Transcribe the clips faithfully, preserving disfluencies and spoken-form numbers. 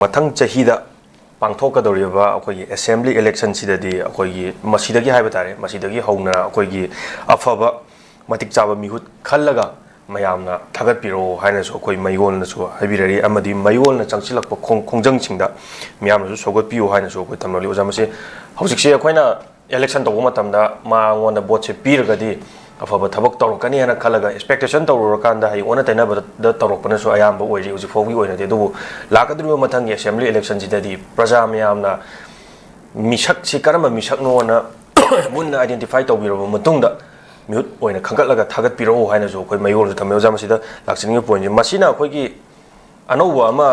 ꯃꯊꯪ ꯆꯍꯤꯗ ꯄꯥꯡꯊꯣꯛꯀꯗꯧꯔꯤꯕ ꯑꯩꯈꯣꯏꯒꯤ assembly election ꯁꯤꯗꯗꯤ ꯑꯩꯈꯣꯏꯒꯤ ꯃꯁꯤꯗꯒꯤ ꯍꯥꯏꯕ ꯇꯥꯔꯦ, ꯃꯁꯤꯗꯒꯤ ꯍꯧꯅ ꯑꯩꯈꯣꯏꯒꯤ ꯑꯐꯕ ꯃꯇꯤꯛ ꯆꯥꯕ ꯃꯤꯍꯨꯠ ꯈꯜꯂꯒ ꯃꯌꯥꯝꯅ ꯊꯥꯒꯠꯄꯤꯔꯛꯑꯣ ꯍꯥꯏꯅꯁꯨ ꯑꯩꯈꯣꯏ ꯃꯌꯣꯜꯅꯁꯨ ꯍꯥꯏꯕꯤꯔꯛꯏ, ꯑꯃꯗꯤ ꯃꯌꯣꯜꯅ ꯆꯪꯁꯤꯜꯂꯛꯄ ꯈꯣꯡ-, ꯈꯣꯡꯖꯪꯁꯤꯡꯗ ꯃꯤꯌꯥꯝꯅꯁꯨ ꯁꯧꯒꯠꯄꯤꯌꯨ ꯍꯥꯏꯅꯁꯨ ꯑꯩꯈꯣꯏ ꯊꯝꯂꯛꯂꯤ꯫ ꯑꯣꯖꯥ, ꯃꯁꯤ ꯍꯧꯖꯤꯛꯁꯦ ꯑꯩꯈꯣꯏꯅ election ꯇꯧꯕ ꯃꯇꯝꯗ ꯃꯉꯣꯟꯗ vote ꯁꯦ ꯄꯤꯔꯒꯗꯤ ꯑꯐꯕ ꯊꯕꯛ ꯇꯧꯔꯛꯀꯅꯤ ꯍꯥꯏꯅ ꯈꯜꯂꯒ expectation ꯇꯧꯔꯨꯔꯀꯥꯟꯗ ꯍꯌꯦꯡ ꯑꯣꯟꯅ ꯇꯩꯅꯕꯗ ꯇꯧꯔꯛꯄꯅꯁꯨ ꯑꯌꯥꯝꯕ ꯑꯣꯏꯔꯤ ꯍꯧꯖꯤꯛ ꯐꯥꯎꯒꯤ ꯑꯣꯏꯅꯗꯤ꯫ ꯑꯗꯨꯕꯨ ꯂꯥꯛꯀꯗꯧꯔꯤꯕ ꯃꯊꯪꯒꯤ assembly election ꯁꯤꯗꯗꯤ ꯄ꯭ꯔꯖꯥ ꯃꯌꯥꯝꯅ ꯃꯤꯁꯛꯁꯤ ꯀꯔꯝꯕ ꯃꯤꯁꯛꯅꯣꯅ ꯃꯨꯟꯅ identify ꯇꯧꯕꯤꯔꯕ ꯃꯇꯨꯡꯗ ꯃꯤꯍꯨꯠ ꯑꯣꯏꯅ ꯈꯟꯒꯠꯂꯒ ꯊꯥꯒꯠꯄꯤꯔꯛꯎ ꯍꯥꯏꯅꯁꯨ ꯑꯩꯈꯣꯏ ꯃꯌꯣꯜꯁꯨ ꯊꯝꯃꯦ꯫ ꯑꯣꯖꯥ, ꯃꯁꯤꯗ ꯂꯥꯛꯆꯅꯤꯡꯉꯤꯕ point ꯁꯦ, ꯃꯁꯤꯅ ꯑꯩꯈꯣꯏꯒꯤ ꯑꯅꯧꯕ ꯑꯃ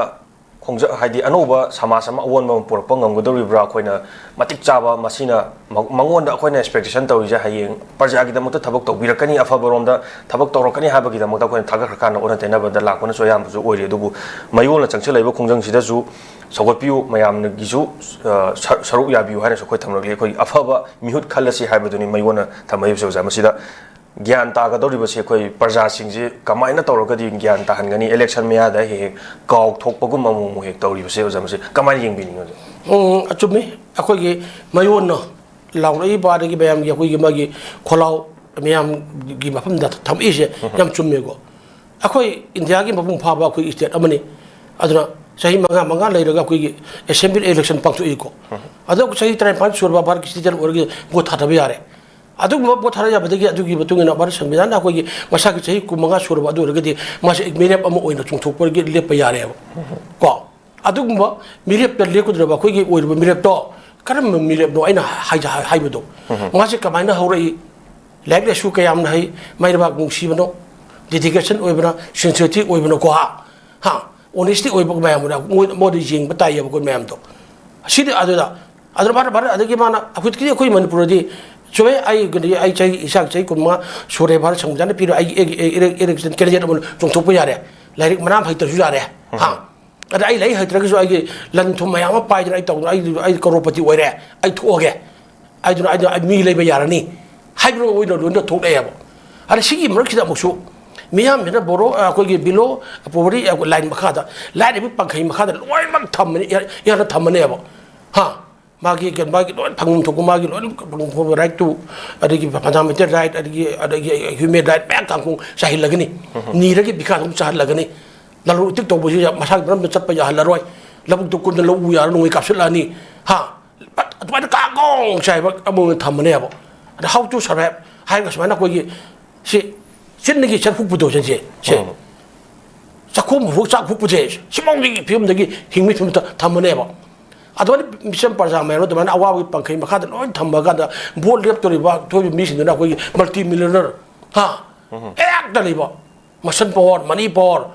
ꯈꯣꯡꯖ-, ꯍꯥꯏꯗꯤ ꯑꯅꯧꯕ ꯁꯃꯥꯖ ꯑꯃ ꯑꯑꯣꯟꯕ ꯑꯃ ꯄꯨꯔꯛꯄ ꯉꯝꯒꯗꯧꯔꯤꯕ꯭ꯔꯥ? ꯑꯩꯈꯣꯏꯅ ꯃꯇꯤꯛ ꯆꯥꯕ, ꯃꯁꯤꯅ ꯃ-, ꯃꯉꯣꯟꯗ ꯑꯩꯈꯣꯏꯅ expectation ꯇꯧꯔꯤꯁꯦ ꯍꯌꯦꯡ ꯄ꯭ꯔꯖꯥꯒꯤꯗꯃꯛꯇ ꯊꯕꯛ ꯇꯧꯕꯤꯔꯛꯀꯅꯤ, ꯑꯐꯕꯔꯣꯝꯗ ꯊꯕꯛ ꯇꯧꯔꯛꯀꯅꯤ ꯍꯥꯏꯕꯒꯤꯗꯃꯛꯇ ꯑꯩꯈꯣꯏꯅ ꯊꯥꯒꯠꯈ꯭ꯔꯀꯥꯟꯗ ꯑꯣꯟꯅ ꯇꯩꯅꯕꯗ ꯂꯥꯛꯄꯅꯁꯨ ꯑꯌꯥꯝꯕꯁꯨ ꯑꯣꯏꯔꯤ꯫ ꯑꯗꯨꯕꯨ ꯃꯌꯣꯜꯅ ꯆꯪꯁꯤꯜꯂꯛꯏꯕ ꯈꯣꯡꯖꯪꯁꯤꯗꯁꯨ ꯁꯧꯒꯠꯄꯤꯌꯨ, ꯃꯌꯥꯝꯒꯤꯁꯨ, ꯑ, ꯁ-, ꯁꯔꯨꯛ ꯌꯥꯕꯤꯌꯨ ꯍꯥꯏꯅꯁꯨ ꯑꯩꯈꯣꯏ ꯊꯝꯂꯛꯂꯤ꯫ ꯑꯩꯈꯣꯏ ꯑꯐꯕ ꯃꯤꯍꯨꯠ ꯈꯜꯂꯁꯤ ꯍꯥꯏꯕꯗꯨꯅꯤ ꯃꯌꯣꯜꯅ ꯊꯝꯃꯛꯏꯕꯁꯦ꯫ ꯑꯣꯖꯥ, ꯃꯁꯤꯗ ꯒ꯭ꯌꯥꯟ ꯇꯥꯒꯗꯧꯔꯤꯕꯁꯤ ꯑꯩꯈꯣꯏ ꯄ꯭ꯔꯖꯥꯁꯤꯡꯁꯤ ꯀꯃꯥꯏꯅ ꯇꯧꯔꯒꯗꯤ ꯒ꯭ꯌꯥꯟ ꯇꯥꯍꯟꯒꯅꯤ? Election ꯃꯌꯥꯗ ꯍꯦꯛ ꯍꯦꯛ ꯀꯥꯎꯊꯣꯛꯄꯒꯨꯝꯕ ꯑꯃꯨꯛ ꯑꯃꯨꯛ ꯍꯦꯛ ꯇꯧꯔꯤꯕꯁꯦ, ꯑꯣꯖꯥ, ꯃꯁꯤ ꯀꯃꯥꯏꯅ ꯌꯦꯡꯕꯤꯅꯤꯡꯉꯤ, ꯑꯣꯖꯥ? ꯎꯝ, ꯑꯆꯨꯝꯃꯤ꯫ ꯑꯩꯈꯣꯏꯒꯤ ꯃꯌꯣꯟꯅ ꯂꯥꯎꯔꯛꯏꯕ, ꯑꯗꯒꯤ ꯃꯌꯥꯝꯒꯤ ꯑꯩꯈꯣꯏꯒꯤ ꯃꯥꯒꯤ ꯈꯣꯜꯂꯥꯎ ꯃꯌꯥꯝꯒꯤ ꯃꯐꯝꯗ ꯊꯝꯃꯛꯏꯁꯦ ꯌꯥꯝ ꯆꯨꯝꯃꯦꯀꯣ꯫ ꯑꯩꯈꯣꯏ ꯏꯟꯗꯤꯌꯥꯒꯤ ꯃꯄꯨꯡ ꯐꯥꯕ ꯑꯩꯈꯣꯏ state ꯑꯃꯅꯤ꯫ ꯑꯗꯨꯅ ꯆꯍꯤ ꯃꯉꯥ, ꯃꯉꯥ ꯂꯩꯔꯒ ꯑꯩꯈꯣꯏꯒꯤ assembly election ꯄꯥꯡꯊꯣꯛꯏꯀꯣ꯫ ꯑꯗꯣ ꯆꯍꯤ ꯇꯔꯥꯅꯤꯄꯥꯟ ꯁꯨꯔꯕ ꯚꯥꯔꯠꯀꯤ citizen ꯑꯣꯏꯔꯒ vote ꯊꯥꯗꯕ ꯌꯥꯔꯦ꯫ ꯑꯗꯨꯒꯨꯝꯕ vote ꯊꯥꯗ ꯌꯥꯕꯗꯒꯤ ꯑꯗꯨꯒꯤ ꯃꯇꯨꯡ ꯏꯟꯅ ꯚꯥꯔꯠ ꯁꯪꯕꯤꯙꯥꯟꯅ ꯑꯩꯈꯣꯏꯒꯤ ꯃꯁꯥꯒꯤ ꯆꯍꯤ ꯀꯨꯟꯃꯉꯥ ꯁꯨꯔꯕ ꯑꯗꯨ ꯑꯣꯏꯔꯒꯗꯤ ꯃꯥꯁꯦ ꯃꯤꯔꯦꯞ ꯑꯃ ꯑꯣꯏꯅ ꯆꯣꯡꯊꯣꯛꯄꯒꯤ ꯂꯦꯞꯄ ꯌꯥꯔꯦꯕ꯫ ꯀꯣ? ꯑꯗꯨꯒꯨꯝꯕ ꯃꯤꯔꯦꯞꯇ ꯂꯦꯞꯀꯗꯧꯔꯕ ꯑꯩꯈꯣꯏꯒꯤ ꯑꯣꯏꯔꯤꯕ ꯃꯤꯔꯦꯞꯇꯣ ꯀꯔꯝꯕ ꯃꯤꯔꯦꯞꯅꯣ ꯑꯩꯅ ꯍꯥꯏꯖ-, ꯍꯥꯏꯕꯗꯣ? ꯃꯥꯁꯦ ꯀꯃꯥꯏꯅ ꯍꯧꯔꯛꯏ? ꯂꯥꯏꯔꯤꯛ ꯂꯥꯏꯁꯨ ꯀꯌꯥꯝꯅ ꯍꯩ, ꯃꯥꯏ ꯂꯩꯕꯥꯛ ꯅꯨꯡꯁꯤꯕꯅꯣ, dedication ꯑꯣꯏꯕꯅ, sincerity ꯑꯣꯏꯕꯅꯀꯣ, ꯍꯥ? ꯍꯥ? Honesty ꯑꯣꯏꯕ ꯃꯌꯥꯝ ꯑꯃꯅ ꯃꯣꯏ-, ꯃꯣꯏꯗ ꯌꯦꯡꯕ ꯇꯥꯏꯌꯦꯕ ꯑꯩꯈꯣꯏ ꯃꯌꯥꯝꯗꯣ꯫ ꯑꯁꯤꯗꯤ ꯑꯗꯨꯗ, ꯑꯗꯨꯅ ꯃꯥꯅ, ꯃꯥꯅ, ꯑꯗꯒꯤ ꯃꯥꯅ ꯍꯧꯖꯤꯛꯀꯤ ꯑꯩꯈꯣꯏ ꯃꯅꯤꯄꯨꯔꯗꯤ ꯆꯨꯝꯃꯦ, ꯑꯩ, ꯑꯩ ꯆꯍꯤ, ꯏꯁꯥꯒꯤ ꯆꯍꯤ ꯀꯨꯟꯃꯉꯥ ꯁꯨꯔꯦ, ꯚꯥꯔꯠ ꯁꯪꯕꯤꯙꯥꯟꯅ ꯄꯤꯔꯤꯕ ꯑꯩꯒꯤ, ꯑꯩꯒꯤ, ꯑꯩꯒꯤ, ꯑꯩꯒꯤ candidate ꯑꯃ ꯆꯣꯡꯊꯣꯛꯄ ꯌꯥꯔꯦ, ꯂꯥꯏꯔꯤꯛ ꯃꯅꯥ ꯍꯩꯇ꯭ꯔꯁꯨ ꯌꯥꯔꯦ, ꯍꯥ? ꯑꯗ ꯑꯩ ꯂꯥꯏꯔꯤꯛ ꯍꯩꯇ꯭ꯔꯒꯁꯨ ꯑꯩꯒꯤ ꯂꯟ ꯊꯨꯝ ꯃꯌꯥꯝ ꯑꯃ ꯄꯥꯏꯗꯅ ꯑꯩ ꯇꯧꯗꯅ ꯑꯩ, ꯑꯩ ꯀꯔꯣꯔꯄꯇꯤ ꯑꯣꯏꯔꯦ, ꯑꯩ ꯊꯣꯛꯑꯒꯦ꯫ ꯑꯗꯨꯅ ꯑꯩꯅ ꯃꯤ ꯂꯩꯕ ꯌꯥꯔꯅꯤ ꯍꯥꯏꯕ ꯑꯣꯏꯅ ꯂꯣꯏꯅ ꯊꯣꯛꯂꯛꯑꯦꯕ꯫ ꯑꯗ ꯁꯤꯒꯤ ꯃꯔꯛꯁꯤꯗ ꯑꯃꯨꯛꯁꯨ ꯃꯤꯌꯥꯝꯁꯤꯅ ꯕꯣꯔꯣ ꯑꯩꯈꯣꯏꯒꯤ ꯕꯤꯂꯣ ꯄꯣꯕꯔꯇꯤ ꯂꯥꯏꯟ ꯃꯈꯥꯗ, ꯂꯥꯏꯔꯕ ꯄꯥꯡꯈꯩ ꯃꯈꯥꯗ ꯂꯣꯏꯅꯃꯛ ꯊꯝꯕꯅꯤ, ꯏꯍꯥꯟ ꯊꯝꯃꯅꯦꯕ꯫ ꯍꯥ, ꯃꯥꯒꯤ ꯀꯩꯅꯣ, ꯃꯥꯒꯤ ꯂꯣꯏ ꯐꯪꯐꯝ ꯊꯣꯛꯄ, ꯃꯥꯒꯤ ꯂꯣꯏꯅ ꯐꯪꯐꯝ ꯊꯣꯛꯄ ꯔꯥꯏꯠ ꯇꯨ, ꯑꯗꯒꯤ ꯐꯟꯗꯥꯃꯦꯟꯇꯦꯜ ꯔꯥꯏꯠ, ꯑꯗꯒꯤ ꯑꯗꯒꯤ ꯍ꯭ꯌꯨꯃꯦꯟ ꯔꯥꯏꯠ ꯃꯌꯥꯝ ꯀꯥꯡꯈꯣꯡ ꯆꯥꯏꯍꯜꯂꯒꯅꯤ꯫ ꯅꯤꯔꯒ ꯚꯤꯈꯥ ꯑꯗꯨꯝ ꯆꯥꯍꯜꯂꯒꯅꯤ꯫ ꯂꯂꯣꯟ ꯏꯇꯤꯛ ꯇꯧꯕꯁꯤ ꯃꯁꯥꯒꯤ ꯃꯔꯝꯗ ꯆꯠꯄ ꯌꯥꯍꯜꯂꯔꯣꯏ꯫ ꯂꯧꯕꯨꯛꯇ ꯀꯨꯝꯗ ꯂꯧ ꯎ ꯌꯥꯔꯣꯏ, ꯅꯣꯡꯃꯩ ꯀꯥꯞꯁꯤꯜꯂꯛꯑꯅꯤ꯫ ꯍꯥ, ꯑꯗꯨꯃꯥꯏꯅ ꯀꯥꯡꯈꯣꯡ ꯆꯥꯏꯕ ꯑꯃ ꯑꯣꯏꯅ ꯊꯝꯃꯅꯦꯕ꯫ ꯑꯗ how to survive ꯍꯥꯏꯔꯒ ꯁꯨꯃꯥꯏꯅ ꯑꯩꯈꯣꯏꯒꯤ ꯁꯤ ꯆꯤꯟꯗꯒꯤ ꯆꯠꯈꯨꯞꯄꯗꯣ ꯁꯤꯁꯦ, ꯁꯦ꯫ ꯎꯝ꯫ ꯆꯥꯛꯈꯨꯝ ꯐꯥꯎ ꯆꯥꯛ ꯈꯨꯞꯄꯁꯦ ꯁꯤꯐꯥꯎꯒꯤ ꯐꯤꯕꯝꯗꯒꯤ ꯍꯤꯡꯕꯒꯤ ꯐꯤꯕꯝꯗ ꯊꯝꯃꯅꯦꯕ꯫ ꯑꯗꯨꯃꯥꯏꯅ ꯃꯤꯆꯝ ꯄ꯭ꯔꯖꯥ ꯃꯌꯥꯝꯗꯣ ꯑꯗꯨꯃꯥꯏꯅ ꯑꯋꯥꯕꯒꯤ ꯄꯥꯡꯈꯩ ꯃꯈꯥꯗ ꯂꯣꯏ ꯊꯝꯃꯀꯥꯟꯗ ꯚꯣꯠ ꯂꯦꯞꯇꯣꯔꯤꯕ ꯊꯣꯛꯏꯕ ꯃꯤꯁꯤꯡꯗꯨꯅ ꯑꯩꯈꯣꯏꯒꯤ multi millionaire, ꯍꯥ? ꯎꯝ꯫ ꯍꯦꯛꯇ ꯂꯩꯕ꯫ Muscle power, money power,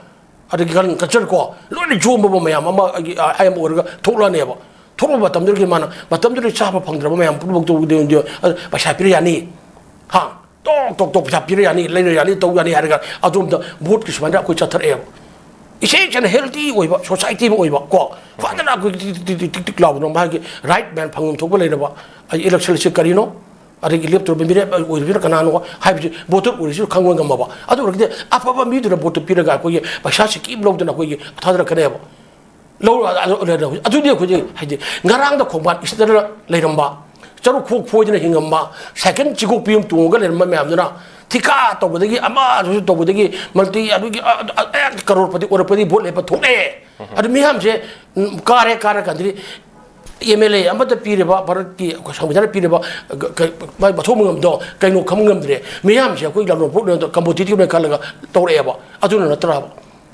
ꯑꯗꯒꯤ ꯒꯟ ꯀꯜꯆꯔ ꯀꯣ, ꯂꯣꯏꯅ ꯌꯣꯝꯕꯕ ꯃꯌꯥꯝ ꯑꯃ ꯑꯩꯒꯤ, ꯑ, ꯑꯩ ꯑꯃ ꯑꯣꯏꯔꯒ ꯊꯣꯛꯂꯛꯑꯅꯦꯕ꯫ ꯊꯣꯛꯂꯛꯄ ꯃꯇꯝꯗꯨꯗꯒꯤ ꯃꯥꯅ, ꯃꯇꯝꯗꯨꯗ ꯆꯥꯕ ꯐꯪꯗ꯭ꯔꯕ ꯃꯌꯥꯝ ꯄꯨꯝꯅꯃꯛꯇꯨ ꯑꯗꯨ, ꯑꯗꯨ, ꯑ, ꯄꯩꯁꯥ ꯄꯤꯔ ꯌꯥꯅꯤ꯫ ꯍꯥ? ꯇꯣꯛ, ꯇꯣꯛ, ꯇꯣꯛ, ꯄꯩꯁꯥ ꯄꯤꯔ ꯌꯥꯅꯤ, ꯂꯩꯔ ꯌꯥꯅꯤ, ꯇꯧ ꯌꯥꯅꯤ ꯍꯥꯏꯔꯒ ꯑꯗꯣꯝꯗ ꯚꯣꯠꯀꯤ ꯁꯨꯃꯥꯏꯅ ꯑꯩꯈꯣꯏ ꯆꯠꯊꯔꯛꯑꯦꯕ꯫ ꯏꯁꯦꯡ ꯁꯦꯡꯅ healthy ꯑꯣꯏꯕ society ꯑꯃ ꯑꯣꯏꯕ ꯀꯣ, ꯐꯖꯅ ꯑꯩꯈꯣꯏ ꯇꯤꯛ, ꯇꯤꯛ, ꯇꯤꯛ, ꯇꯤꯛ, ꯇꯤꯛ ꯂꯥꯎꯗꯅ ꯃꯥꯒꯤ right ꯃꯌꯥꯝ ꯐꯪꯐꯝ ꯊꯣꯛꯄ ꯂꯩꯔꯕ, ꯑꯩ election ꯁꯤ ꯀꯔꯤꯅꯣ? ꯑꯗꯒꯤ ꯂꯦꯞꯇꯧꯔꯤꯕ ꯃꯤꯔꯦꯞ ꯑꯣꯏꯔꯤꯕꯁꯤꯅ ꯀꯅꯥꯅꯣ ꯍꯥꯏꯕꯁꯤ voter ꯑꯣꯏꯔꯤꯁꯤꯅ ꯈꯪꯕ ꯉꯝꯃꯕ꯫ ꯑꯗꯨ ꯑꯣꯏꯔꯒꯗꯤ ꯑꯐꯕ ꯃꯤꯗꯨꯅ ꯚꯣꯠꯇꯨ ꯄꯤꯔꯒ ꯑꯩꯈꯣꯏꯒꯤ ꯄꯩꯁꯥꯁꯤ ꯀꯤꯞ ꯂꯧꯗꯅ ꯑꯩꯈꯣꯏꯒꯤ ꯊꯥꯗꯔꯛꯀꯅꯦꯕ꯫ ꯂꯧꯔ ꯑꯗꯨ-, ꯑꯗꯨ-, ꯑꯗꯨꯗꯤ ꯑꯩꯈꯣꯏꯗꯤ ꯍꯥꯏꯗꯤ ꯉꯔꯥꯡꯗ ꯈꯣꯡꯕꯥꯟ ꯏꯁꯇꯗ ꯂꯩꯔꯝꯕ, ꯆꯔꯨ ꯈꯣꯛ ꯐꯣꯏꯗꯅ ꯍꯤꯡꯉꯝꯕ, ꯁꯥꯏꯀꯜ ꯆꯤꯒꯣꯛꯄꯤ ꯑꯃ ꯇꯣꯡꯉꯒ ꯂꯩꯔꯝꯕ ꯃꯌꯥꯝꯗꯨꯅ ꯊꯤꯀꯥ ꯇꯧꯕꯗꯒꯤ, ꯑꯃꯁꯨ ꯇꯧꯕꯗꯒꯤ, multi ꯑꯗꯨꯒꯤ, ꯑ, ꯑ, ꯑ, ꯀꯔꯣꯔꯄꯇꯤ ꯑꯣꯏꯔꯛꯄꯗꯒꯤ ꯚꯣꯠ ꯂꯦꯞꯄ ꯊꯣꯛꯂꯛꯑꯦ꯫ ꯑꯗꯨ ꯃꯤꯌꯥꯝꯁꯦ, ꯎꯝ, ꯀꯥꯔꯦ, ꯀꯥꯔꯀꯥꯟꯗꯗꯤ ꯑꯦꯝ ꯑꯦꯜ ꯑꯦ ꯑꯃꯗ ꯄꯤꯔꯤꯕ, ꯚꯥꯔꯠꯀꯤ ꯑꯩꯈꯣꯏ ꯁꯪꯕꯤꯙꯥꯟꯅ ꯄꯤꯔꯤꯕ, ꯑ, ꯀ-, ꯀ-, ꯃꯥꯏ ꯃꯊꯧ ꯃꯉꯝꯗꯣ ꯀꯩꯅꯣ ꯈꯪꯕ ꯉꯝꯗ꯭ꯔꯦ꯫ ꯃꯤꯌꯥꯝꯁꯦ ꯑꯩꯈꯣꯏ ꯂꯂꯣꯟ ꯄꯣꯠ ꯂꯣꯟꯗ competitive ꯅꯦ ꯈꯜꯂꯒ ꯇꯧꯔꯛꯑꯦꯕ꯫ ꯑꯗꯨꯅ ꯅꯠꯇ꯭ꯔꯕ?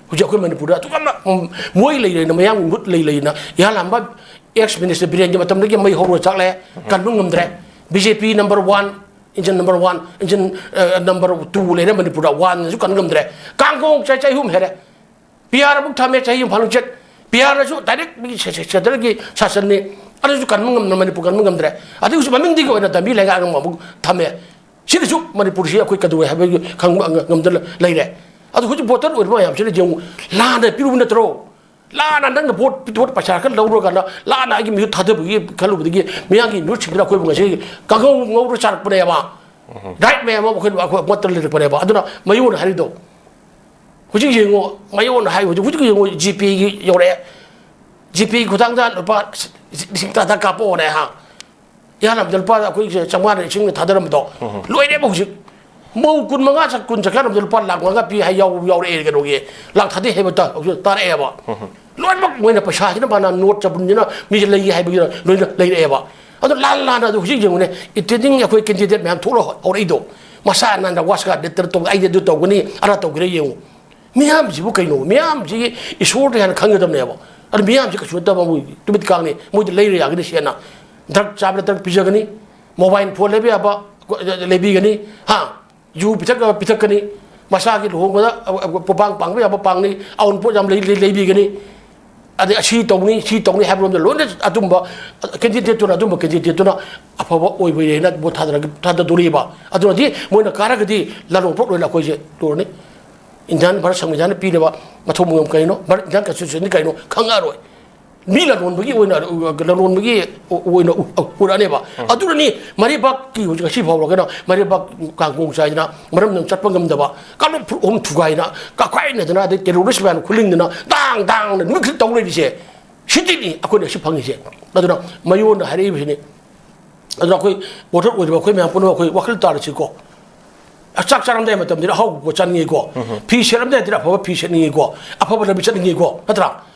ꯍꯧꯖꯤꯛ ꯑꯩꯈꯣꯏ ꯃꯅꯤꯄꯨꯔꯗ ꯑꯗꯨꯛ ꯌꯥꯝꯅ, ꯎꯝ, ꯃꯣꯏ ꯂꯩ ꯂꯩꯅ, ꯃꯌꯥꯝꯒꯤ ꯃꯍꯨꯠ ꯂꯩ ꯂꯩꯅ, ꯏꯍꯥꯟ ꯍꯥꯟꯕ ex minister ꯕꯤꯔꯦꯟꯒꯤ ꯃꯇꯝꯗꯒꯤ ꯃꯩ ꯍꯧꯔꯒ ꯆꯥꯛꯂꯦ, ꯀꯟꯕ ꯉꯝꯗ꯭ꯔꯦ꯫ ꯕꯤ ꯖꯦ ꯄꯤ number one, engine number one, engine, ꯑ, number two ꯂꯩꯔꯦ ꯃꯅꯤꯄꯨꯔꯗ, one ꯁꯨ ꯀꯟ ꯉꯝꯗ꯭ꯔꯦ꯫ ꯀꯥꯡꯈꯣꯡ ꯆꯍꯤ, ꯆꯍꯤ ꯑꯍꯨꯝ ꯍꯦꯜꯂꯦ꯫ ꯄꯤ ꯑꯥꯔ ꯑꯃꯨꯛ ꯊꯝꯃꯦ, ꯆꯍꯤ ꯑꯃ ꯐꯥꯅꯨ ꯆꯠ꯫ ꯄꯤ ꯑꯥꯔꯅꯁꯨ direct ꯃꯤꯒꯤ ꯁꯦ-, ꯁꯦ-, centre ꯒꯤ ꯁꯥꯁꯟꯅꯤ꯫ ꯑꯗꯨꯁꯨ ꯀꯟꯕ ꯉꯝꯗꯅ ꯃꯅꯤꯄꯨꯔ ꯀꯟꯕ ꯉꯝꯗ꯭ꯔꯦ꯫ ꯑꯗꯨꯒꯤꯁꯨ ꯃꯃꯤꯡꯗꯒꯤ ꯑꯣꯏꯅ ꯗꯝꯕꯤ ꯂꯩꯉꯥꯛ ꯑꯃꯃꯨꯛ ꯊꯝꯃꯦ꯫ ꯁꯤꯅꯁꯨ ꯃꯅꯤꯄꯨꯔꯁꯤ ꯑꯩꯈꯣꯏ ꯀꯩꯗꯧꯋꯦ ꯍꯥꯏꯕꯒꯤ ꯈꯪꯕ ꯉ-, ꯉꯝꯗꯅ ꯂꯩꯔꯦ꯫ ꯑꯗꯨ ꯍꯧꯖꯤꯛ voter ꯑꯣꯏꯔꯤꯕ ꯃꯌꯥꯝꯁꯤꯅ ꯌꯦꯡꯉꯨ, ꯂꯥꯟꯅ ꯄꯤꯔꯨꯕ ꯅꯠꯇ꯭ꯔꯣ? ꯂꯥꯟꯅ ꯅꯪꯅ ꯚꯣꯠ, ꯚꯣꯠ ꯄꯩꯁꯥ ꯈꯔ ꯂꯧꯔꯀꯥꯟꯗ ꯂꯥꯟꯅ ꯑꯩꯒꯤ ꯃꯤꯍꯨꯠ ꯊꯥꯗꯕꯒꯤ ꯈꯜꯂꯨꯕꯗꯒꯤ ꯃꯤꯌꯥꯝꯒꯤ ꯃꯤꯍꯨꯠꯁꯤꯡꯗꯨꯅ ꯑꯩꯈꯣꯏꯕꯨ ꯉꯁꯤ ꯀꯥꯡꯍꯧ ꯉꯧꯔ ꯆꯥꯔꯛꯄꯅꯦꯕ꯫ ꯔꯥꯏꯠ ꯃꯌꯥꯝ ꯑꯃ ꯑꯩꯈꯣꯏ, ꯑꯩꯈꯣꯏ ꯑꯃꯠꯇ ꯂꯩꯔꯛꯄꯅꯦꯕ꯫ ꯑꯗꯨꯅ ꯃꯌꯣꯟ ꯍꯥꯏꯔꯤꯗꯣ, ꯍꯧꯖꯤꯛ ꯌꯦꯡꯉꯣ, ꯃꯌꯣꯟ ꯍꯥꯏ, ꯍꯧꯖꯤꯛ, ꯍꯧꯖꯤꯛ ꯌꯦꯡꯉꯣ, ꯖꯤꯄꯦꯒꯤ ꯌꯧꯔꯛꯑꯦ꯫ ꯖꯤꯄꯦꯒꯤ ꯈꯨꯊꯥꯡꯗ ꯂꯨꯄꯥ ꯂꯤꯁꯤꯡ ꯇꯔꯥ ꯇꯔꯥ ꯀꯥꯞꯄꯛꯑꯣꯅꯦ ꯍꯥ꯫ ꯏꯍꯥꯟ ꯍꯥꯟꯕꯗ ꯂꯨꯄꯥ ꯑꯩꯈꯣꯏꯒꯤ ꯆꯥꯝꯃꯉꯥꯅ ꯂꯤꯁꯤꯡ ꯊꯥꯗꯔꯝꯕꯗꯣ ꯂꯣꯏꯔꯦꯕ ꯍꯧꯖꯤꯛ꯫ ꯃꯧ ꯀꯨꯟ ꯃꯉꯥ ꯆꯠ-, ꯀꯨꯟ ꯆꯠꯀꯥꯟꯗ ꯂꯨꯄꯥ ꯂꯥꯛ ꯃꯉꯥ ꯄꯤ ꯍꯥꯏ ꯌꯥꯎ-, ꯌꯥꯎꯔꯛꯑꯦ ꯀꯩꯅꯣꯒꯤ꯫ ꯂꯥꯛ ꯊꯥꯗꯩ ꯍꯥꯏꯕ ꯇꯥ-, ꯍꯧꯖꯤꯛ ꯇꯥꯔꯛꯑꯦꯕ꯫ ꯂꯣꯏꯅꯃꯛ ꯃꯣꯏꯅ ꯄꯩꯁꯥꯁꯤꯅ ꯃꯥꯅ ꯅꯣꯠ ꯆꯕꯨꯟꯁꯤꯅ ꯃꯤꯁꯦ ꯂꯩꯒꯦ ꯍꯥꯏꯕꯒꯤꯅ ꯂꯣꯏꯅ ꯂꯩꯔꯛꯑꯦꯕ꯫ ꯑꯗꯣ ꯂꯥꯟ ꯂꯥꯟꯅ ꯑꯗꯨ ꯍꯧꯖꯤꯛ ꯌꯦꯡꯉꯨꯅꯦ, ꯏꯇꯦꯟꯗꯤꯡ ꯑꯩꯈꯣꯏ ꯀꯦꯟꯗꯤꯗꯦꯠ ꯃꯌꯥꯝ ꯊꯣꯛꯂꯛ ꯍꯧꯔꯛꯏꯗꯣ꯫ ꯃꯁꯥ ꯅꯥꯟꯅ ꯋꯥꯁꯀ ꯂꯦꯇꯔ ꯇꯧ, ꯑꯩꯗꯤ ꯑꯗꯨ ꯇꯧꯒꯅꯤ, ꯑꯔꯥ ꯇꯧꯒꯦꯔꯥ ꯌꯦꯡꯉꯨ꯫ ꯃꯤꯌꯥꯝꯁꯤꯕꯨ ꯀꯩꯅꯣ? ꯃꯤꯌꯥꯝꯁꯤ ꯏꯁꯣꯔꯗ ꯍꯦꯟꯅ ꯈꯪꯒꯗꯕꯅꯦꯕ꯫ ꯑꯗꯨ ꯃꯤꯌꯥꯝꯁꯤ ꯀꯩꯁꯨ ꯅꯠꯇꯕ, ꯃꯣꯏ ꯇꯨꯃꯤꯠ ꯀꯥꯡꯅꯤ, ꯃꯣꯏꯗꯤ ꯂꯩꯔ ꯌꯥꯒꯅꯤ ꯁꯦꯟꯅ꯫ ꯗ꯭ꯔꯒ ꯆꯥꯕꯗ ꯗ꯭ꯔꯒ ꯄꯤꯖꯒꯅꯤ, ꯃꯣꯕꯥꯏꯜ ꯐꯣꯟ ꯂꯩꯕ ꯌꯥꯕ ꯂꯩꯕꯤꯒꯅꯤ, ꯍꯥ, ꯌꯨ ꯄꯤꯊꯛ ꯄꯤꯊꯛꯀꯅꯤ, ꯃꯁꯥꯒꯤ ꯂꯨꯍꯣꯡꯕꯗ ꯄꯣꯄꯥꯡ ꯄꯥꯡꯕ ꯌꯥꯕ ꯄꯥꯡꯅꯤ, ꯑꯎꯟꯄꯣꯠ ꯌꯥꯝ ꯂꯩ-, ꯂꯩ-, ꯂꯩꯕꯤꯒꯅꯤ꯫ ꯑꯗꯩ ꯑꯁꯤ ꯇꯧꯅꯤ, ꯁꯤ ꯇꯧꯅꯤ ꯍꯥꯏꯕꯔꯣꯝꯗ ꯂꯣꯏꯅ ꯑꯗꯨꯝꯕ ꯀꯦꯟꯗꯤꯗꯦꯠꯇꯨꯅ, ꯑꯗꯨꯝꯕ ꯀꯦꯟꯗꯤꯗꯦꯠꯇꯨꯅ ꯑꯐꯕ ꯑꯣꯏꯕ ꯌꯥꯏꯅ ꯚꯣꯠ ꯊꯥꯗꯔꯒ, ꯊꯥꯗꯗꯣꯔꯤꯕ꯫ ꯑꯗꯨꯅꯗꯤ ꯃꯣꯏꯅ ꯀꯥꯔꯒꯗꯤ ꯂꯥꯂꯣꯡ ꯄꯣꯠ ꯂꯣꯏꯅ ꯑꯩꯈꯣꯏꯁꯦ ꯂꯣꯏꯔꯅꯤ꯫ ꯏꯟꯗꯤꯌꯥꯟ ꯚꯥꯔꯠ ꯁꯪꯕꯤꯙꯥꯟꯅ ꯄꯤꯔꯤꯕ ꯃꯊꯧ ꯃꯉꯝ ꯀꯩꯅꯣ, ꯚꯥꯔꯠ ꯏꯟꯗꯤꯌꯥꯟ ꯀꯟꯁꯇꯤꯇ꯭ꯌꯨꯁꯟꯅꯤ ꯀꯩꯅꯣ ꯈꯪꯉꯛꯑꯔꯣꯏ꯫ ꯃꯤ ꯂꯂꯣꯟꯕꯒꯤ ꯑꯣꯏꯅ, ꯂꯂꯣꯟꯕꯒꯤ ꯑꯣꯏꯅ ꯎ-, ꯎꯔꯛꯑꯅꯦꯕ꯫ ꯎꯝ꯫ ꯑꯗꯨꯅꯅꯤ ꯃꯔꯩꯕꯥꯛꯀꯤ ꯍꯧꯖꯤꯛ ꯉꯁꯤ ꯐꯥꯎꯔꯒꯅ ꯃꯔꯩꯕꯥꯛ ꯀꯥꯡꯒꯣꯡ ꯆꯥꯏꯗꯅ, ꯃꯔꯝꯗꯝ ꯆꯠꯄ ꯉꯝꯗꯕ, ꯀꯥꯡꯂꯨꯞ ꯐꯨꯔꯨꯞ ꯑꯍꯨꯝ ꯊꯨꯒꯥꯏꯅ, ꯀꯥꯈꯥꯏꯅꯗꯅ, ꯑꯗꯩ ꯇꯦꯔꯣꯔꯤꯁ ꯃꯌꯥꯝ ꯈꯨꯂꯤꯡꯗꯅ, ꯗꯥꯡ ꯗꯥꯡꯅ ꯅꯨꯃꯤꯠ ꯈꯨꯗꯤꯡ ꯇꯧ ꯂꯩꯔꯤꯁꯦ꯫ ꯁꯤꯗꯤꯅꯤ ꯑꯩꯈꯣꯏꯅ ꯁꯤ ꯐꯪꯉꯤꯁꯦ꯫ ꯑꯗꯨꯅ ꯃꯌꯣꯟꯅ ꯍꯥꯏꯔꯛꯏꯕꯁꯤꯅꯤ꯫ ꯑꯗꯨꯅ ꯑꯩꯈꯣꯏ ꯚꯣꯇꯔ ꯑꯣꯏꯔꯤꯕ ꯑꯩꯈꯣꯏ ꯃꯌꯥꯝ ꯄꯨꯝꯅꯃꯛ ꯑꯩꯈꯣꯏ ꯋꯥꯈꯜ ꯇꯥꯔꯁꯤꯀꯣ꯫ ꯆꯥꯛ ꯆꯥꯔꯝꯗꯥꯏ ꯃꯇꯝꯗꯗꯤ ꯑꯍꯥꯎꯕ ꯆꯥꯅꯤꯡꯉꯤꯀꯣ꯫ ꯎꯝ꯫ ꯐꯤ ꯁꯦꯠꯂꯝꯗꯥꯏꯗꯗꯤ ꯑꯐꯕ ꯐꯤ ꯁꯦꯠꯅꯤꯡꯉꯤꯀꯣ꯫ ꯑꯐꯕ ꯂꯝꯕꯤ ꯆꯠꯅꯤꯡꯉꯤꯀꯣ꯫ ꯅꯠꯇ꯭ꯔꯥ?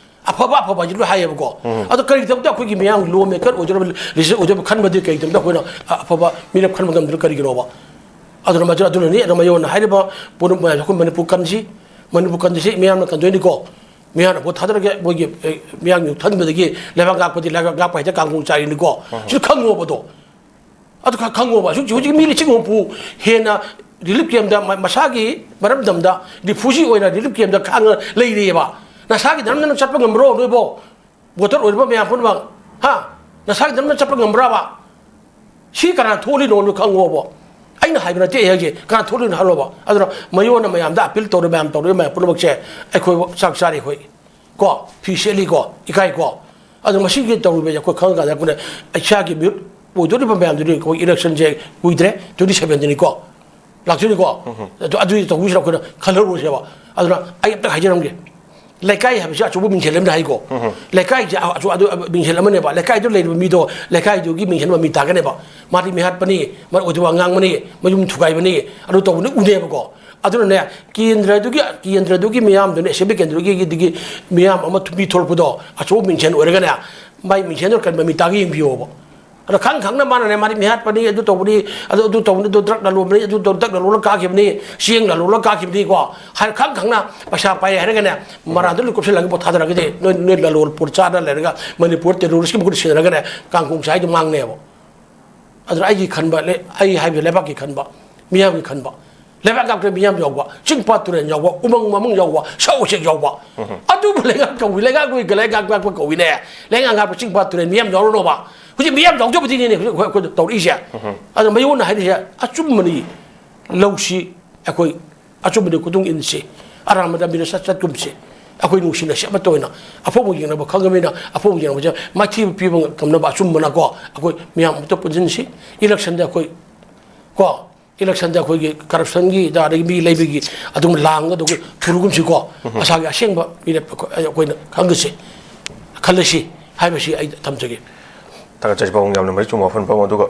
ꯑꯐꯕ, ꯑꯐꯕ ꯍꯥꯏꯁꯤ ꯂꯣꯏ ꯍꯥꯏꯌꯦꯕꯀꯣ꯫ ꯎꯝ꯫ ꯑꯗꯣ ꯀꯔꯤꯒꯤꯗꯃꯛꯇ ꯑꯩꯈꯣꯏꯒꯤ ꯃꯤꯌꯥꯝ ꯂꯣ ꯃꯦꯀꯔ ꯑꯣꯏꯗꯣꯏꯔꯕ, ꯂꯤꯗꯔ ꯑꯣꯏꯗꯣꯏꯔꯕ ꯈꯟꯕꯗꯤ ꯀꯔꯤꯒꯤꯗꯃꯛꯇ ꯑꯩꯈꯣꯏꯅ ꯑꯐꯕ ꯃꯤꯔꯦꯞ ꯈꯟꯕ ꯉꯝꯗ꯭ꯔꯤꯕ ꯀꯔꯤꯒꯤꯅꯣꯕ? ꯑꯗꯨꯅ ꯃꯗꯨ-, ꯑꯗꯨꯅꯅꯤ, ꯑꯗꯨꯅ ꯃꯌꯣꯟꯅ ꯍꯥꯏꯔꯤꯕ ꯄꯣꯠꯂꯨꯝ ꯃꯌꯥꯝꯁꯦ ꯑꯩꯈꯣꯏ ꯃꯅꯤꯄꯨꯔ ꯀꯟꯁꯤ, ꯃꯅꯤꯄꯨꯔ ꯀꯟꯁꯤ ꯃꯤꯌꯥꯝꯅ ꯀꯟꯗꯣꯏꯅꯤꯀꯣ꯫ ꯃꯤꯌꯥꯝꯅ ꯚꯣꯠ ꯊꯥꯗꯔꯒꯦ, ꯃꯣꯏꯒꯤ, ꯑꯦ, ꯃꯤꯌꯥꯝꯒꯤ ꯈꯟꯕꯗꯒꯤ ꯂꯩꯕꯥꯛ ꯉꯥꯛꯄꯗꯤ ꯂꯩꯕꯥꯛ ꯉꯥꯛꯄ ꯍꯥꯏꯗ ꯀꯥꯡꯒꯣꯡ ꯆꯥꯏꯔꯤꯅꯤꯀꯣ꯫ ꯎꯝ꯫ ꯁꯤꯁꯨ ꯈꯪꯉꯣꯕꯗꯣ꯫ ꯑꯗꯨ ꯈ-, ꯈꯪꯉꯣꯕ꯫ ꯍꯧꯖꯤꯛ, ꯍꯧꯖꯤꯛ ꯃꯤ ꯂꯤꯁꯤꯡ ꯍꯨꯝꯐꯨ ꯍꯦꯟꯅ ꯔꯤꯂꯤꯐ ꯀꯦꯝꯗ ꯃ-, ꯃꯁꯥꯒꯤ ꯃꯔꯝꯗꯝꯗ ꯔꯤꯐ꯭ꯌꯨꯖꯤ ꯑꯣꯏꯅ ꯔꯤꯂꯤꯐ ꯀꯦꯝꯗ ꯈꯥꯡꯉ ꯂꯩꯔꯤꯑꯕ꯫ ꯅꯁꯥꯒꯤ ꯅꯔꯝꯗꯅ ꯆꯠꯄ ꯉꯝꯕ꯭ꯔꯣ ꯅꯣꯏꯕꯣ? ꯚꯣꯇꯔ ꯑꯣꯏꯔꯤꯕ ꯃꯌꯥꯝ ꯄꯨꯝꯅꯃꯛ, ꯍꯥ? ꯅꯁꯥꯒꯤ ꯅꯔꯝꯗꯅ ꯆꯠꯄ ꯉꯝꯕ꯭ꯔꯕ? ꯁꯤ ꯀꯅꯥ ꯊꯣꯛꯍꯜꯂꯤꯅꯣ ꯅꯣꯏ ꯈꯪꯉꯣꯕ꯫ ꯑꯩꯅ ꯍꯥꯏꯕ ꯅꯠꯇꯦ ꯑꯩ ꯍꯥꯏꯁꯦ, ꯀꯅꯥ ꯊꯣꯛꯍꯜꯂꯤꯅꯣ ꯍꯥꯏꯔꯣꯕ꯫ ꯑꯗꯨꯅ ꯃꯌꯣꯟꯅ ꯃꯌꯥꯝꯗ ꯑꯄꯤꯜ ꯇꯧꯔꯦ, ꯃꯌꯥꯝ ꯇꯧꯔꯦ, ꯃꯌꯥꯝ ꯄꯨꯝꯅꯃꯛꯁꯦ ꯑꯩꯈꯣꯏ ꯆꯥꯛ ꯆꯥꯔꯤ ꯑꯩꯈꯣꯏ꯫ ꯀꯣ, ꯐꯤ ꯁꯦꯠꯂꯤꯀꯣ, ꯏꯀꯥꯏꯀꯣ꯫ ꯑꯗꯣ ꯃꯁꯤꯒꯤ ꯇꯧꯔꯤꯕꯁꯦ ꯑꯩꯈꯣꯏ ꯈꯪꯉꯀꯥꯟꯗ ꯑꯩꯈꯣꯏꯅ ꯏꯁꯥꯒꯤ ꯃꯤꯍꯨꯠ ꯑꯣꯏꯗꯣꯔꯤꯕ ꯃꯌꯥꯝꯗꯨꯗꯤ ꯑꯩꯈꯣꯏ ꯏꯂꯦꯛꯁꯟꯁꯦ ꯀꯨꯏꯗ꯭ꯔꯦ, ꯇ꯭ꯋꯦꯟꯇꯤ ꯁꯚꯦꯟꯗꯅꯤꯀꯣ꯫ ꯂꯥꯛꯇꯣꯏꯅꯤꯀꯣ꯫ ꯑꯗꯨ ꯑꯗꯨꯗꯤ ꯇꯧꯕꯤꯁꯤꯔ ꯑꯩꯈꯣꯏꯅ ꯈꯜꯍꯧꯔꯣꯏꯁꯦꯕ꯫ ꯑꯗꯨꯅ ꯑꯩ ꯑꯝꯇ ꯍꯥꯏꯖꯔꯝꯒꯦ꯫ ꯂꯩꯀꯥꯏ ꯍꯥꯏꯕꯁꯤ ꯑꯆꯧꯕ ꯃꯤꯡꯁꯦꯜ ꯑꯃꯅ ꯍꯥꯏꯀꯣ꯫ ꯂꯩꯀꯥꯏꯁꯦ ꯑꯆꯧ ꯑꯗꯨ ꯃꯤꯡꯁꯦꯜ ꯑꯃꯅꯦꯕ꯫ ꯂꯩꯀꯥꯏꯗꯨ ꯂꯩꯔꯤꯕ ꯃꯤꯗꯣ ꯂꯩꯀꯥꯏꯗꯨꯒꯤ ꯃꯤꯡꯁꯦꯜ ꯃꯃꯤ ꯇꯥꯒꯅꯦꯕ꯫ ꯃꯥꯗꯤ ꯃꯤꯍꯥꯠꯄꯅꯤ, ꯃꯔꯛ ꯑꯣꯏꯗꯕ ꯉꯥꯡꯕꯅꯤ, ꯃꯌꯨꯝ ꯊꯨꯒꯥꯏꯕꯅꯤ, ꯑꯗꯨ ꯇꯧꯕꯅꯤ ꯎꯅꯦꯕꯀꯣ꯫ ꯑꯗꯨꯅꯅꯦ, ꯀꯦꯟꯗ꯭ꯔꯗꯨꯒꯤ ꯀꯦꯟꯗ꯭ꯔꯗꯨꯒꯤ ꯃꯤꯌꯥꯝꯗꯨꯅ, ꯑꯦꯁꯦꯝꯕ꯭ꯂꯤ ꯀꯦꯟꯗ꯭ꯔꯒꯤ ꯑꯗꯒꯤ ꯃꯤꯌꯥꯝ ꯑꯃ ꯃꯤ ꯊꯣꯛꯂꯛꯄꯗꯣ ꯑꯆꯧꯕ ꯃꯤꯡꯁꯦꯜ ꯑꯣꯏꯔꯒꯅꯦ, ꯃꯥꯏ ꯃꯤꯡꯁꯦꯜꯗꯨ ꯀꯔꯤ ꯃꯃꯤ ꯇꯥꯒꯦ ꯌꯦꯡꯕꯤꯌꯣꯕ꯫ ꯑꯗꯣ ꯈꯪ ꯈꯪꯅ ꯃꯥꯅꯅꯦ, ꯃꯥꯗꯤ ꯃꯤꯍꯥꯠꯄꯅꯤ, ꯑꯗꯨ ꯇꯧꯕꯅꯤ, ꯑꯗꯨ ꯑꯗꯨ ꯇꯧꯕꯅꯤ, ꯑꯗꯨ ꯗ꯭ꯔꯒ ꯂꯂꯣꯟꯕꯅꯤ, ꯑꯗꯨ ꯗ꯭ꯔꯒ ꯂꯂꯣꯜꯂ ꯀꯥꯈꯤꯕꯅꯤ, ꯆꯦꯡ ꯂꯂꯣꯜꯂ ꯀꯥꯈꯤꯕꯅꯤꯀꯣ꯫ ꯍꯥꯏ ꯈꯪ ꯈꯪꯅ ꯄꯩꯁꯥ ꯄꯥꯏ ꯍꯥꯏꯔꯒꯅꯦ, ꯃꯔꯥꯗꯨ ꯂꯣꯏ ꯀꯨꯞꯁꯤꯜꯂꯒ ꯄꯣꯠ ꯊꯥꯗꯔꯒꯗꯤ ꯅꯣꯏ ꯅꯣꯏ ꯂꯂꯣꯜ ꯄꯣꯠ ꯆꯥꯗ ꯂꯩꯔꯒ ꯃꯅꯤꯄꯨꯔ ꯇꯦꯔꯣꯔꯤꯁꯀꯤ ꯃꯈꯨꯠꯇ ꯁꯤꯟꯅꯔꯒꯅꯦ, ꯀꯥꯡꯈꯣꯡ ꯆꯥꯏꯗꯣ ꯃꯥꯡꯅꯦꯕ꯫ ꯑꯗꯨꯅ ꯑꯩꯒꯤ ꯈꯟꯕ, ꯑꯩ ꯍꯥꯏꯕꯗꯤ ꯂꯩꯕꯥꯛꯀꯤ ꯈꯟꯕ, ꯃꯤꯌꯥꯝꯒꯤ ꯈꯟꯕ, ꯂꯩꯕꯥꯛ ꯉꯥꯛꯇ ꯃꯤꯌꯥꯝ ꯌꯥꯎꯕ, ꯆꯤꯡ ꯄꯥꯠ ꯇꯨꯔꯦꯜ ꯌꯥꯎꯕ, ꯎꯃꯪ ꯋꯥꯃꯪ ꯌꯥꯎꯕ, ꯁꯥ ꯎꯆꯦꯛ ꯌꯥꯎꯕ, ꯑꯗꯨꯕꯨ ꯂꯩꯉꯥꯛ ꯀꯧꯏ, ꯂꯩꯉꯥꯛ ꯂꯣꯏꯒ ꯂꯩꯉꯥꯛ ꯉꯥꯛꯄ ꯀꯧꯏꯅꯦ꯫ ꯂꯩꯉꯥꯛ ꯉꯥꯛꯄ ꯆꯤꯡ ꯄꯥꯠ ꯇꯨꯔꯦꯜ ꯃꯤꯌꯥꯝ ꯌꯥꯎꯔꯅꯣꯕ꯫ ꯍꯧꯖꯤꯛ ꯃꯤꯌꯥꯝ ꯌꯥꯎꯖꯕꯗꯤꯅꯦ ꯍꯧꯖꯤꯛ ꯑꯩꯈꯣꯏ ꯑꯩꯈꯣꯏꯅ ꯇꯧꯔꯛꯏꯁꯦ꯫ ꯑꯗꯣ ꯃꯌꯣꯟꯅ ꯍꯥꯏꯔꯤꯁꯦ ꯑꯆꯨꯝꯕꯅꯤ꯫ ꯂꯧꯁꯤ ꯑꯩꯈꯣꯏ ꯑꯆꯨꯝꯕꯗ ꯈꯨꯗꯨꯡ ꯏꯟꯁꯤ, ꯑꯔꯥꯟꯕꯗ ꯃꯤꯅ ꯆꯠ ꯆꯠꯀꯨꯝꯁꯤ꯫ ꯑꯩꯈꯣꯏ ꯅꯨꯡꯁꯤꯅꯁꯤ ꯑꯃꯠꯇ ꯑꯣꯏꯅ꯫ ꯑꯐꯧꯕ ꯌꯦꯡꯅꯕ ꯈꯪꯉꯕꯅꯤꯅ ꯑꯐꯧꯕ ꯌꯦꯡꯅꯕꯁꯦ ꯃꯥꯏꯊꯤꯕ ꯄꯤꯕ ꯉꯝꯅꯕ ꯑꯆꯨꯝꯕꯅꯀꯣ ꯑꯩꯈꯣꯏ ꯃꯤꯌꯥꯝ ꯑꯃꯠꯇ ꯄꯨꯟꯁꯤꯟꯁꯤ꯫ ꯏꯂꯦꯛꯁꯟꯗ ꯑꯩꯈꯣꯏ ꯀꯣ, ꯏꯂꯦꯛꯁꯟꯗ ꯑꯩꯈꯣꯏꯒꯤ ꯀꯔꯞꯁꯟꯒꯤ ꯑꯗ ꯑꯗꯒꯤ ꯃꯤ ꯂꯩꯕꯒꯤ ꯑꯗꯨꯒꯨꯝꯕ ꯂꯥꯡꯒ ꯑꯗꯨꯒ ꯊꯨꯔꯨꯒꯨꯝꯁꯤꯀꯣ꯫ ꯃꯁꯥꯒꯤ ꯑꯁꯦꯡꯕ ꯃꯤꯔꯦꯞ ꯑꯩꯈꯣꯏ ꯑꯩꯈꯣꯏꯅ ꯈꯪꯒꯁꯤ, ꯈꯜꯂꯁꯤ ꯍꯥꯏꯕꯁꯤ ꯑꯩ ꯊꯝꯖꯒꯦ꯫ ꯊꯥꯒꯠꯆꯔꯤ ꯄꯥꯕꯨꯡ, ꯌꯥꯝꯅ ꯃꯔꯤꯛ ꯆꯨꯝꯕ ꯋꯥꯐꯝ ꯄꯥꯕꯨꯡ꯫ ꯑꯗꯨꯒ